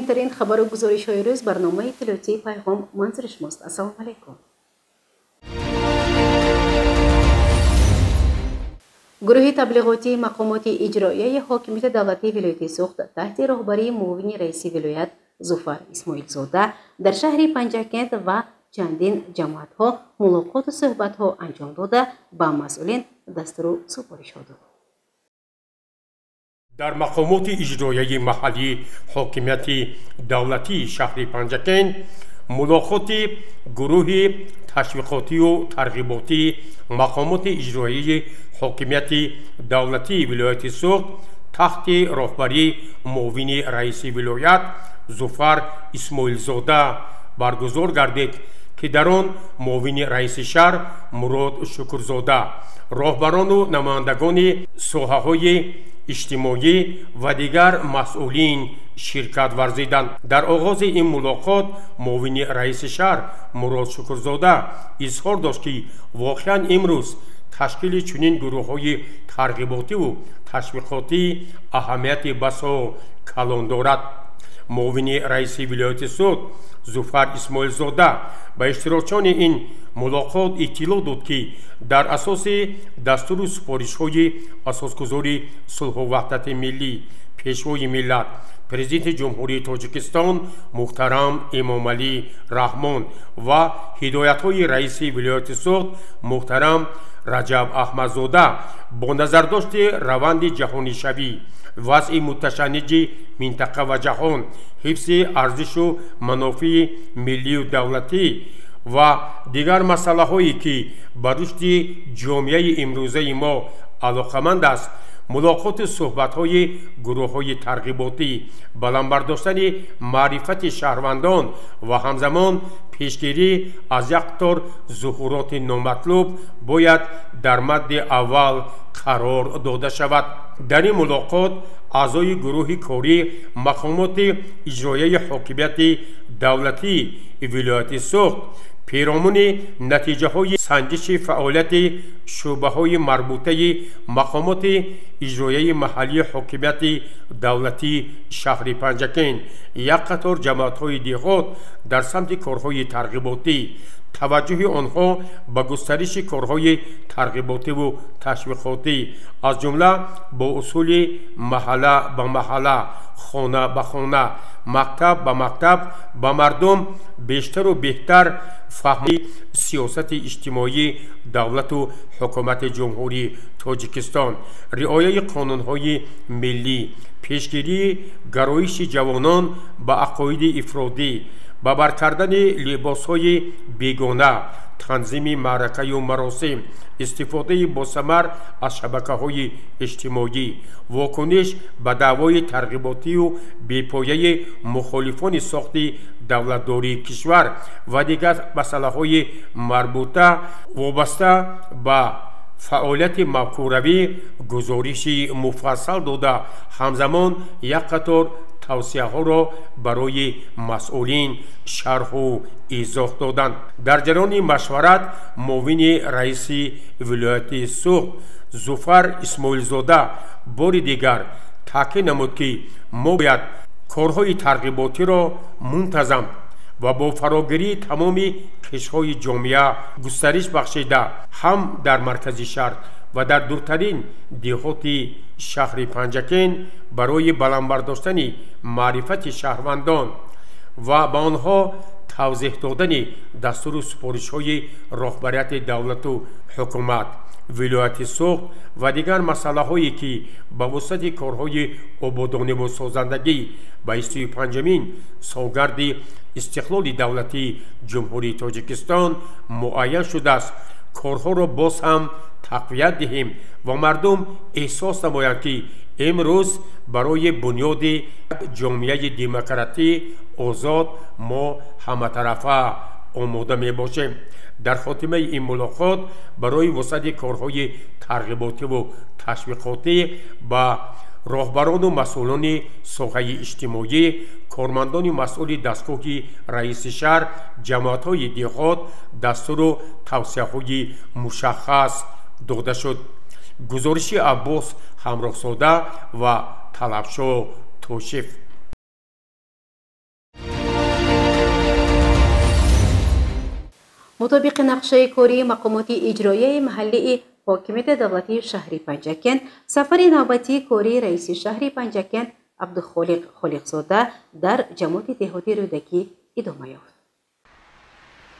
Муҳимтарин хабару гузоришҳои рӯз барномаи иттилоотии Пайғом манзури шумост. Ассалому алайкум. Гурӯҳи таблиғотии мақомоти иҷроияи ҳокимияти давлатии вилояти Суғд таҳти роҳбарии муовини раиси вилоят Зуфар Исмоилзода дар шаҳри Панҷакент ва чандин ҷамоатҳо мулоқоту суҳбатҳо анҷом дода, ба масъулин дастуру супоришҳо дод. Дар мақомоти иҷроияи маҳаллии ҳокимияти давлатии шаҳри Панҷакент мулоқоти гурӯҳи ташвиқотию тарғиботии мақомоти иҷроияи ҳокимияти давлатии вилояти Суғд таҳти роҳбарии муовини раиси вилоят Зуфар Исмоилзода баргузор гардид, ки дар он муовини раиси шаҳр Мурод Шукрзода, роҳбарону намояндагони соҳаҳои иҷтимоӣ ва дигар масъулин ширкат варзиданд. Дар оғози ин мулоқот муовини раиси шаҳр Мурод Шукрзода изҳор дошт, ки воқеан имрӯз ташкили чунин гурӯҳҳои тарғиботиву ташвиқотӣ аҳамияти басо калон дорад. Муовини раиси вилояти Суғд Зуфар Исмоилзода ба иштирокчиёни ин мулоқот иттилоъ дод, ки дар асоси дастуру супоришҳои асосгузори сулҳу ваҳдати миллӣ, пешвои миллат, президенти Ҷумҳурии Тоҷикистон муҳтарам Эмомалӣ Раҳмон ва ҳидоятҳои раиси вилояти Суғд муҳтарам Раҷаб Аҳмадзода бо назардошти раванди ҷаҳонишавӣ, вазъи муташанниҷи минтақа ва ҷаҳон, ҳифзи арзишу манофеи миллию давлатӣ ва дигар масъалаҳое, ки ба рушди ҷомеаи имрӯзаи мо алоқаманд аст, мулоқоту суҳбатҳои гурӯҳҳои тарғиботӣ, баланд бардоштани маърифати шаҳрвандон ва ҳамзамон пешгирӣ аз як қатор зуҳуроти номатлуб бояд дар мадди аввал қарор дода шавад. Дар ин мулоқот аъзои гурӯҳи корӣ мақомоти иҷроияи ҳокимияти давлатии вилояти Суғд پیرامون نتیجه های سنجش فعالیت شعبه های مربوطه مقامات اجرایی محلی حکومت دولتی شهر پنجکند، یک قطار جماعت های دیهات در سمت کارهای ترغیباتی، توجه آنها به گسترش کارهای ترغیباتی و تشویقاتی از جمله با اصول محله به محله، خانه به خانه، مکتب به مکتب به مردم بیشتر و بهتر فهم سیاست اجتماعی دولت و حکومت جمهوری تاجیکستان، رعایت قانونهای ملی، پیشگیری گرایش جوانان به عقاید افرادی، به بر کردن لباسهای بیگانه، تنظیم معرکه و مراسم، استفاده با ثمر از شبکه‌های اجتماعی، واکنش به دعوای ترغیباتی و بی‌پایه مخالفان ساخت دولتداری کشور و دیگر مسئله‌های مربوطه وابسته به فعالیت مفکوروی گزارش مفصل داده، همزمان یک قطار توصیه ها را برای مسئولین شرح و ایضاح دادند. در جریان مشورت معاون رئیس ولایت سوغد زفر اسماعیلزاده بار دیگر تاکید نمود که ما باید کارهای ترغیباتی را منتظم و با فراگیری تمام کشورهای جامعه گسترش بخشیده، هم در مرکز شهر و در دورترین деҳоти شهر پنجکند برای بلند برداشتن معرفت شهروندان و به آنها توضیح دادن دستور و سپارش‌های راهبریت دولت و حکومت ولایت سوغد و دیگر مسئله‌هایی که به وسعت کارهای آبادانی و سازندگی به 25مین سالگرد استقلال دولتی جمهوری تاجیکستان معین شده است، کارها را باز هم تقویت دهیم و مردم احساس نمایند که امروز برای بنیاد جامعه دموکراتی آزاد ما همه طرفه آماده می باشیم. در خاتمه این ملاقات برای وسعت کارهای ترغیباتی و تشویقاتی به راهبران و مسئولان ساحه اجتماعی، کارمندان مسئول دستگاه رئیس شهر، جماعت‌های деҳот دستور و توصیه‌های مشخص داده شد. گزارش عباس همراهزاده و طلبشو توشیف. Мутобиқи нақшаи кории мақомоти иҷроияи маҳаллии ҳокимияти давлатии шаҳри Панҷакент, сафари навбатии кории раиси шаҳри Панҷакент Абдухолиқ Холиқзода дар ҷамоати деҳоти Рӯдакӣ идома ёфт.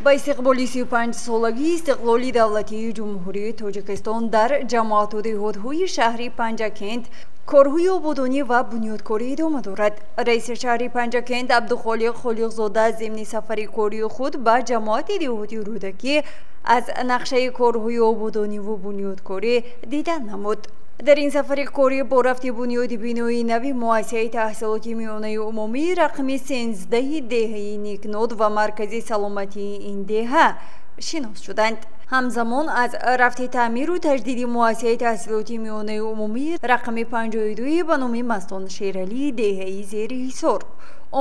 Ба истиқболи 35-солагии истиқлоли давлатии Ҷумҳурии Тоҷикистон дар ҷамоату деҳотҳои шаҳри Панҷакент корҳои ободонӣ ва бунёдкорӣ идома дорад. Раиси шаҳри Панҷакент Абдухолиқ Холиқзода зимни сафари кории худ ба ҷамоати деҳоти Рӯдакӣ аз нақшаи корҳои ободониву бунёдкорӣ дидан намуд. Дар ин сафари корӣ бо рафти бунёди бинои нави муассисаи таҳсилоти миёнаи умумии рақами 13 деҳаи Никнод ва маркази саломатии ин деҳа шинос шуданд. Ҳамзамон аз рафти таъмиру таҷдиди муассисаи таҳсилоти миёнаи умумии рақами 52 ба номи Мастон Шералии деҳаи Зери Ҳисор,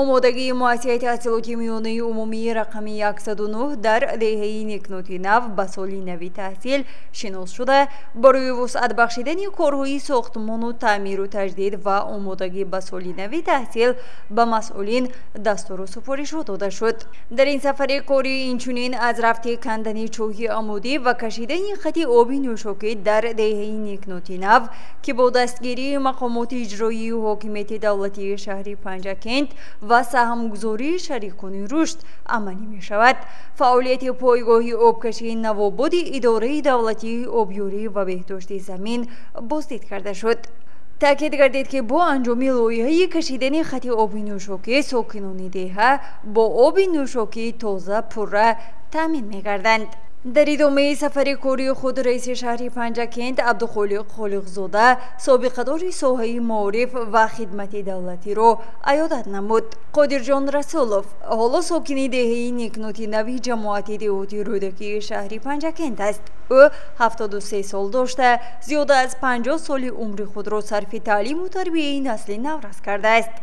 омодагии муассисаи таҳсилоти миёнаи умумии рақами 109 дар деҳаи Никноти Нав ба соли нави таҳсил шинос шуда, барои вусъат бахшидани корҳои сохтмону таъмиру таҷдид ва омодагӣ ба соли нави таҳсил ба масъулин дастуру супоришҳо дода шуд. Дар ин сафари корӣ инчунин аз рафти кандани чоҳи амудӣ ва кашидани хати оби нӯшокӣ дар деҳаи Никноти Нав, ки бо дастгирии мақомоти иҷроии ҳокимияти давлатии шаҳри Панҷакент ва саҳмгузории шарикони рушд амалӣ мешавад, фаъолияти пойгоҳи обкашии Навободи идораи давлатии обёрӣ ва беҳдошти замин боздид карда шуд. Таъкид гардид, ки бо анҷоми лоиҳаи кашидани хати оби нӯшокӣ сокинони деҳа бо оби нӯшокии тоза пурра таъмин мегарданд. Дар идомаи сафари кории худ раиси шаҳри Панҷакент Абдухолиқ Холиқзода собиқадори соҳаи маориф ва хидмати давлатиро аёдат намуд. Қодирҷон Расулов ҳоло сокини деҳаи Никноти Нави ҷамоати деҳоти Рӯдакии шаҳри Панҷакент аст. Ӯ 73 сол дошта, зиёда аз 50 соли умри худро сарфи таълиму тарбияи насли наврас кардааст.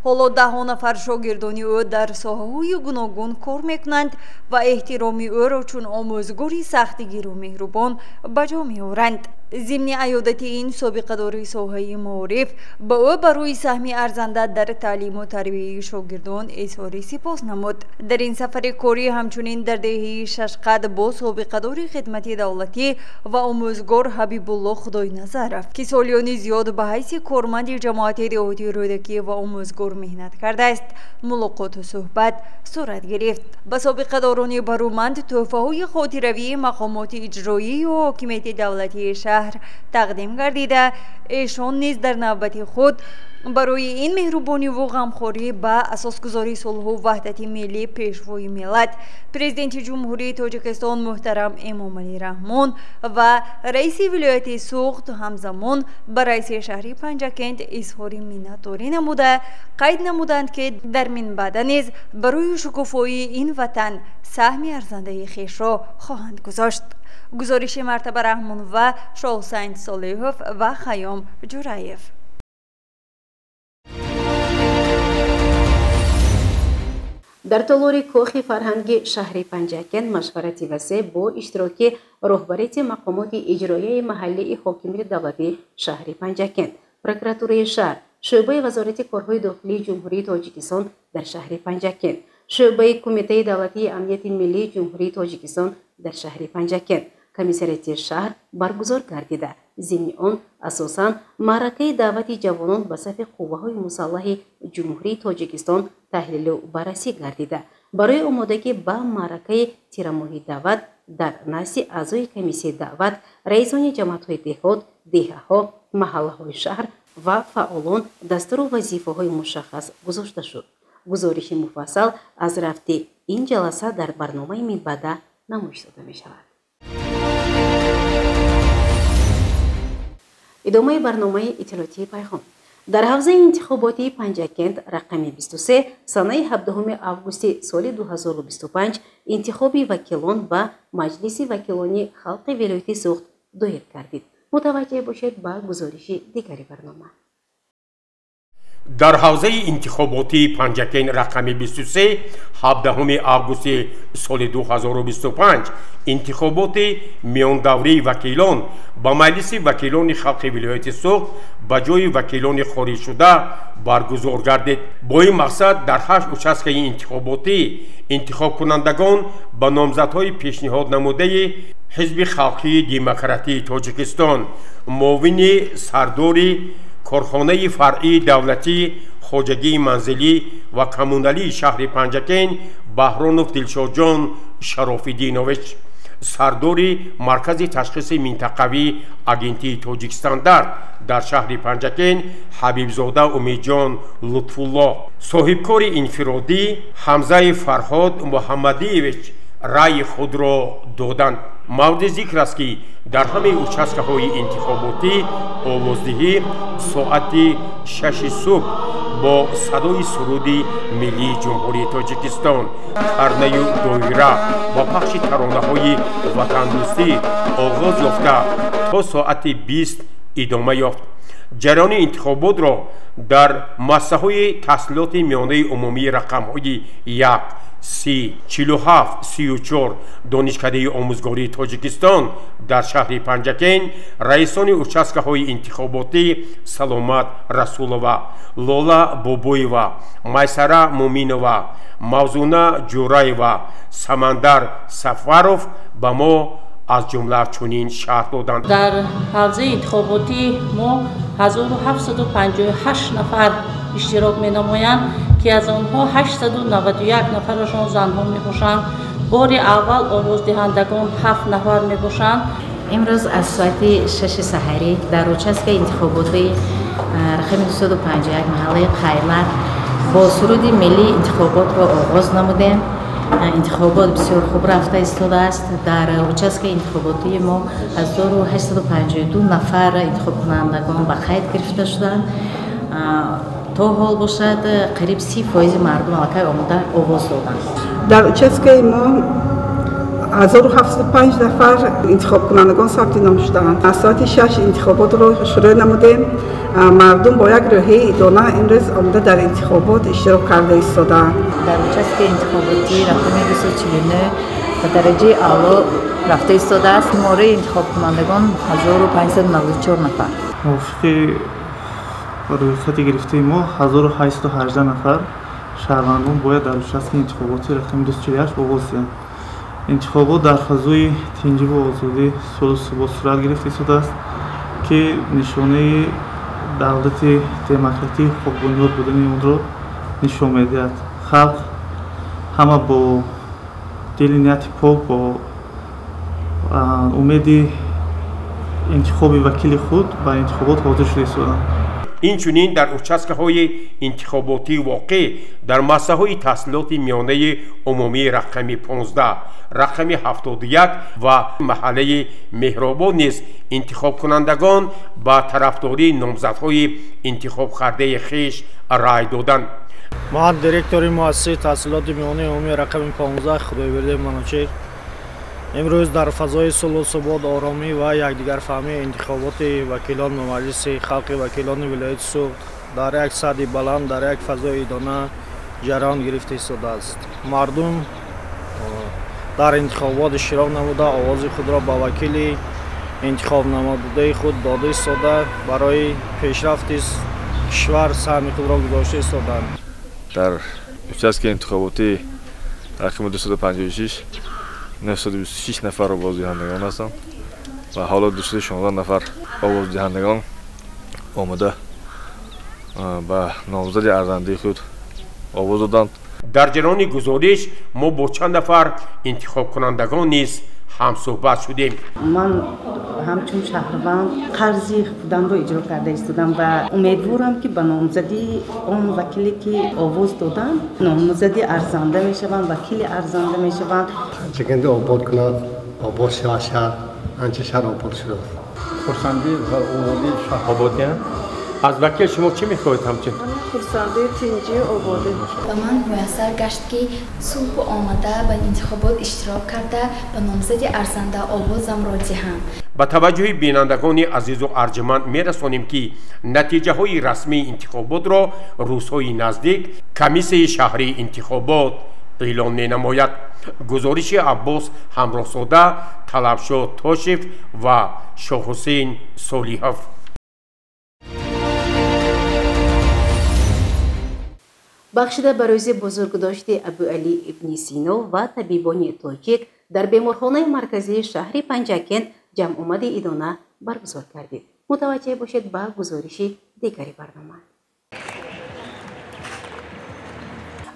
Ҳоло даҳҳо нафар шогирдони ӯ дар соҳаҳои гуногун кор мекунанд ва эҳтироми ӯро чун омӯзгори сахтгиру меҳрубон ба ҷо меоранд. Зимни аёдати ин собиқадори соҳаи маориф ба ӯ барои саҳми арзанда дар таълиму тарбияи шогирдон изҳори сипос намуд. Дар ин сафари корӣ ҳамчунин дар деҳаи Шашқад бо собиқадори хидмати давлатӣ ва омӯзгор Ҳабибулло Худойназаров, ки солиёни зиёд ба ҳайси корманди ҷамоати деҳоти Рӯдакӣ ва омӯзгор меҳнат кардааст, мулоқоту суҳбат сурат гирифт. Ба собиқадорони баруманд тӯҳфаҳои хотиравии мақомоти иҷроию ҳокимияти давлатии шаҳр тақдим гардида, эшон низ дар навбати худ барои ин меҳрубониву ғамхорӣ ба асосгузори сулҳу ваҳдати миллӣ, Пешвои миллат, Президенти Ҷумҳурии Тоҷикистон муҳтарам Эмомалӣ Раҳмон ва раиси вилояти Суғд, ҳамзамон ба раиси шаҳри Панҷакент изҳори миннатдорӣ намуда, қайд намуданд, ки дар минбаъда низ барои шукуфоии ин ватан саҳми арзандаи хешро хоҳанд гузошт. Гузориши Мартаба Раҳмонова, Шоҳусайн Солиҳов ва Хайём Ҷураев. Дар толори кохи фарҳанги шаҳри Панҷакент машварати васеъ бо иштироки роҳбарияти мақомоти иҷроияи маҳаллии ҳокимияти давлатии шаҳри Панҷакент, прокуратураи шаҳр, шӯъбаи Вазорати корҳои дохилии Ҷумҳурии Тоҷикистон дар шаҳри Панҷакент, шӯъбаи Кумитаи давлатии амнияти миллии Ҷумҳурии Тоҷикистон дар шаҳри Панҷакент, комиссариати шаҳр баргузор гардида. Зимни он асосан маъракаи даъвати ҷавонон ба сафи қувваҳои мусаллаҳи Ҷумҳурии Тоҷикистон таҳлилу баррасӣ гардида. Барои омодагӣ ба маъракаи тирамоҳи даъват дар назди аъзои комиссияи даъват, раисони ҷамоатҳои деҳот, деҳаҳо, маҳаллаҳои шаҳр ва фаъолон дастуру вазифаҳои мушаххас гузошта шуд. Гузориши муфассал аз рафти ин ҷаласа дар барномаи минбаъда намоиш дода мешавад. Идомаи барномаи иттилоотии Пайғом. Дар ҳавзаи интихоботии Панҷакент рақами 23 санаи 17 августи соли 2025 интихоби вакилон ба Маҷлиси вакилони халқи вилояти Суғд доир гардид. Мутаваҷҷеҳ бошед ба гузориши дигари барнома. Дар ҳавзаи интихоботии Панҷакент рақами 23 17 августи соли 2025 интихоботи миёндаврии вакилон ба Маҷлиси вакилони халқи вилояти Суғд ба ҷои вакилони хориҷшуда баргузор гардид. Бо ин мақсад дар 8 участкаи интихоботӣ интихобкунандагон ба номзадҳои пешниҳод намудаи Ҳизби халқии демократии Тоҷикистон, муовини сардори корхонаи фаръии давлатии хоҷагии манзилӣ ва коммуналии шаҳри Панҷакент Баҳронов Дилшодҷон Шарофиддинович, сардори маркази ташхиси минтақавии агентии Тоҷикстандарт дар шаҳри Панҷакент Ҳабибзода Умедҷон Лутфулло, соҳибкори инфиродӣ Ҳамзаи Фарҳод Муҳаммадиевич раъйи худро доданд. Мавриди зикр аст, ки дар ҳамаи участкаҳои интихоботӣ овоздиҳӣ соати 6 субҳ бо садои суруди миллии Ҷумҳурии Тоҷикистон, карнаю доира ва пахши таронаҳои ватандӯстӣ оғоз ёфта то соати 20 идома ёфт. Ҷараёни интихоботро дар муассисаҳои таҳсилоти миёнаи умумии рақамҳои 1, 30, 47, 34 Донишкадаи омӯзгории Тоҷикистон дар шаҳри Панҷакент раисони участкаҳои интихоботӣ Саломат Расулова, Лола Бобоева, Майсара Муминова, Мавзуна Ҷураева, Самандар Сафаров ба мо аз ҷумла чунин шарҳ доданд. Дар ҳавзаи интихоботӣ мо 1758 нафар иштирок менамоянд, ки аз онҳо 891 нафарашон занҳо мебошанд. Бори аввал овоздиҳандагон 7 нафар мебошанд. Имрӯз аз соати 6 саҳарӣ дар участкаи интихоботии рақами 251 маҳаллаи Қайлар бо суруди миллии интихоботро оғоз намудем. Интихобот бисёр хуб рафта истодааст. Дар участкаи интихоботии мо 1852 нафар интихобкунандагон ба қайд гирифта шуданд. То ҳол бошад қариб 30% мардум аллакай омода овоз доданд. Дар участкаи мо 1705 нафар интихобкунандагон сабти ном шудаанд. Аз соати 6 интихоботро шурӯъ намудем. Мардум бо як рӯҳияи идона имрӯз омода дар интихобот иштирок карда истодаанд. Дар участкаи интихоботии рақами 249 ба дараҷаи аъло рафта истодааст. Шумораи интихобкунандагон 1594 нафар. Мувофиқи рӯйхати гирифтаи мо 1818 нафар шаҳрвандон бояд дар участкаи интихоботии рақами 248 овоз диҳанд. Интихобот дар фазои тинҷиву озодӣ, сулҳу субот сурат гирифта истодааст, ки нишонаи давлати демократии ҳуқуқбунёд будани онро нишон медиҳад. Халқ ҳама бо дили нияти пок, бо умеди интихоби вакили худ ба интихобот ҳозир шуда истоданд. Инчунин дар участкаҳои интихоботии воқеъ дар муассисаҳои таҳсилоти миёнаи умумии рақами 15, рақами 71 ва маҳаллаи Меҳробод низ интихобкунандагон ба тарафдории номзадҳои интихобкардаи хеш рай доданд. Ман директори муассисаи таҳсилоти миёнаи умумии рақами 15 Худойбердиев Манучеҳр. Имрӯз дар фазои сулҳу субот, оромӣ ва якдигарфаҳмии интихоботи вакилон ба Маҷлиси халқи вакилони вилояти Суғд дар як сатҳи баланд, дар як фазои идона ҷараён гирифта истодааст. Мардум дар интихобот иштирок намуда, овози худро ба вакили интихобнамудаи худ дода истода, барои пешрафти кишвар саҳми худро гузошта истоданд. Дар участкаи интихоботии рақами 256 926 нафар овоздиҳандагон ҳастанд ва ҳоло 216 нафар овоздиҳандагон омода ба номзади арзандаи худ овоз доданд. Дар ҷараёни гузориш мо бо чанд нафар интихобкунандагон низ ҳамсӯҳбат шудем. Ман ҳамчун шаҳрванд қарзи худамро иҷро карда истодам ва умедворам, ки ба номзадии он вакиле ки овоз додам, номзади арзанда мешаванд, вакили арзанда мешаванд. Панҷакентро обод кунад, обод шавад шаҳр, анча шаҳр обод шудааст. Хурсандӣ ва ободии шаҳр. Ободӣ? Аз вакил шумо чӣ мехоҳед ҳамчун? Хурсандӣ, тинҷӣ, ободӣ. Ба ман муяссар гашт, ки субҳ омада ба интихобот иштирок карда, ба номзади арзанда овозамро диҳам. Ба таваҷҷӯҳи бинандагони азизу арҷманд мерасонем, ки натиҷаҳои расмии интихоботро рӯзҳои наздик комиссияи шаҳрии интихобот эълон менамояд. Гузориши Аббос Ҳамроҳзода, Талабшо Тошев ва Шоҳҳусейн Солиҳов. Бахшида ба рӯзи бузургдошти Абуалӣ ибни Сино ва табибони тоҷик дар беморхонаи марказии шаҳри Панҷакент ҷамъомади идона баргузор кардид. Мутаваҷҷеҳ бошед ба гузориши дигари барнома.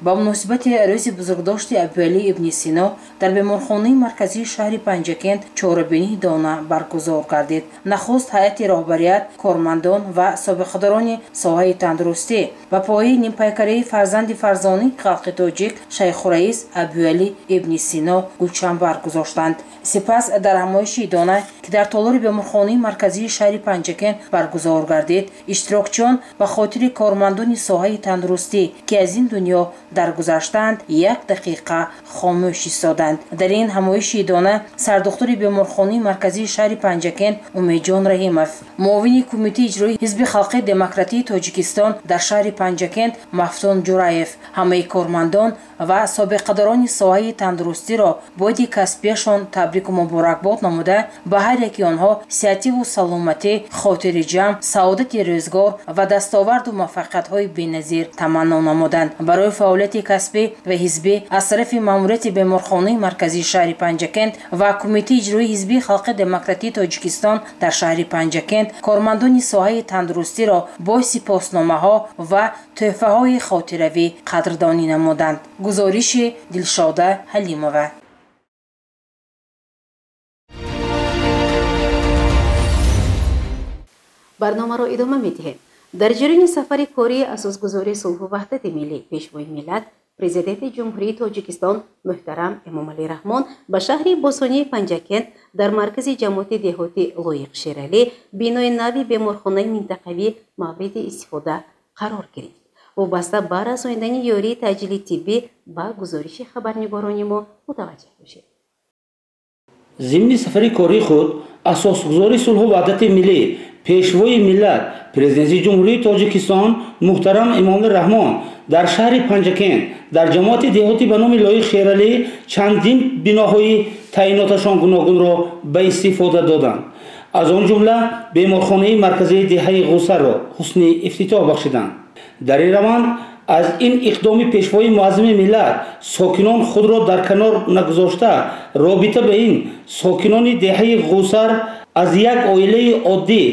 Ба муносибати рӯзи бузургдошти Абуалӣ ибни Сино дар беморхонаи марказии шаҳри Панҷакент чорабинии дона баргузор гардид. Нахуст ҳайати роҳбарият, кормандон ва собиқадорони соҳаи тандурустӣ ба пояи нимпайкараи фарзанди фарзонии халқи тоҷик Шайхураис Абуалӣ ибни Сино гулчанбар гузоштанд. Сипас дар ҳамоиши идона, ки дар толори беморхонаи марказии шаҳри Панҷакент баргузор гардид, иштирокчиён ба хотири кормандони соҳаи тандурустӣ, ки аз ин дунё даргузаштанд, як дақиқа хомӯш истоданд. Дар ин ҳамоиши идона сардухтури беморхонаи марказии шаҳри Панҷакент Умедҷон Раҳимов, муовини кумитаи иҷроии Ҳизби халқии демократии Тоҷикистон дар шаҳри Панҷакент Мафтун Ҷураев ҳамаи кормандон ва собиқадорони соҳаи тандурустиро боиди касбияшон табрику муборакбод намуда, ба ҳар яки онҳо сиҳативу саломатӣ, хотири ҷамъ, саодати рӯзгор ва дастоварду муваффақиятҳои беназир таманно намуданд. Барои фаъолияти касбӣ ва ҳизбӣ аз тарафи маъмурияти беморхонаи марказии шаҳри Панҷакент ва кумитаи иҷроии Ҳизби халқи демократии Тоҷикистон дар шаҳри Панҷакент кормандони соҳаи тандурустиро бо сипосномаҳо ва тӯҳфаҳои хотиравӣ қадрдонӣ намуданд. Гузориши Дилшода Ҳалимова. Барномаро идома медиҳем. Дар ҷараёни сафари кории асосгузори сулҳу ваҳдати миллӣ, Пешвои миллат, Президенти Ҷумҳурии Тоҷикистон муҳтарам Эмомалӣ Раҳмон ба шаҳри бостонии Панҷакент дар маркази ҷамоати деҳоти Лоиқ Шералӣ бинои нави беморхонаи минтақавӣ мавриди истифода қарор гирифт. Вобаста ба расонидани ёрии таъҷили тиббӣ ба гузориши хабарнигорони мо мутаваҷҷеҳ бошед. Зимни сафари кории худ асосгузори сулҳу ваҳдати миллӣ, Пешвои миллат, Президенти Ҷумҳурии Тоҷикистон муҳтарам Эмомалӣ Раҳмон дар шаҳри Панҷакент дар ҷамоати деҳотӣ ба номи Лоиқ Шералӣ чандин биноҳои таъиноташон гуногунро ба истифода доданд. Аз он ҷумла беморхонаи марказии деҳаи Ғусарро ҳусни ифтитоҳ бахшиданд. Дар ин раванд аз ин иқдоми Пешвои муаззами миллат сокинон худро дар канор нагузошта, робита ба ин сокинони деҳаи Ғусар аз як оилаи оддӣ,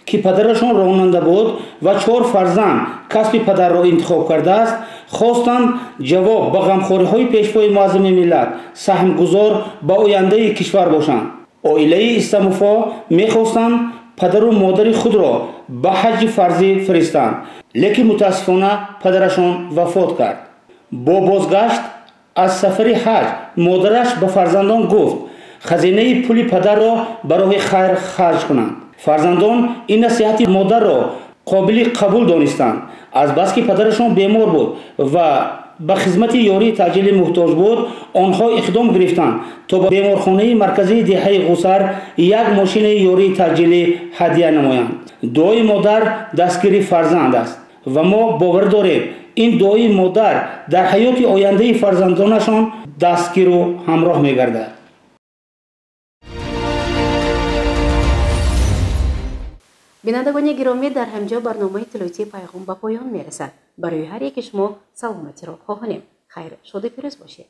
ки падарашон ронанда буд ва 4 фарзанд касби падарро интихоб кардааст, хостанд ҷавоб ба ғамхориҳои Пешвои муаззами миллат саҳмгузор ба ояндаи кишвар бошанд. Оилаи Истамуфо мехостанд падару модари худро ба ҳаҷҷи фарзӣ фиристанд, лекин мутаассифона падарашон вафот кард. Бо бозгашт аз сафари ҳаҷ модараш ба фарзандон гуфт хазинаи пули падарро ба роҳи хайр харҷ кунанд. Фарзандон ин насиҳати модарро қобили қабул донистанд. Азбаски падарашон бемор буд ва ба хизмати ёрии таъҷилӣ муҳтоҷ буд, онҳо иқдом гирифтанд то ба беморхонаи марказии деҳаи Ғусар як мошинаи ёрии таъҷилӣ ҳадя намоянд. Дуои модар дастгири фарзанд аст ва мо бовар дорем ин дуои модар дар ҳаёти ояндаи фарзандонашон дастгиру ҳамроҳ мегардад. Бинандагони гиромӣ, дар ҳамҷо барномаи иттилоотии Пайғом ба поён мерасад. Барои ҳар яки шумо саломатиро хоҳонем. Хайр, шоду пирӯз бошед.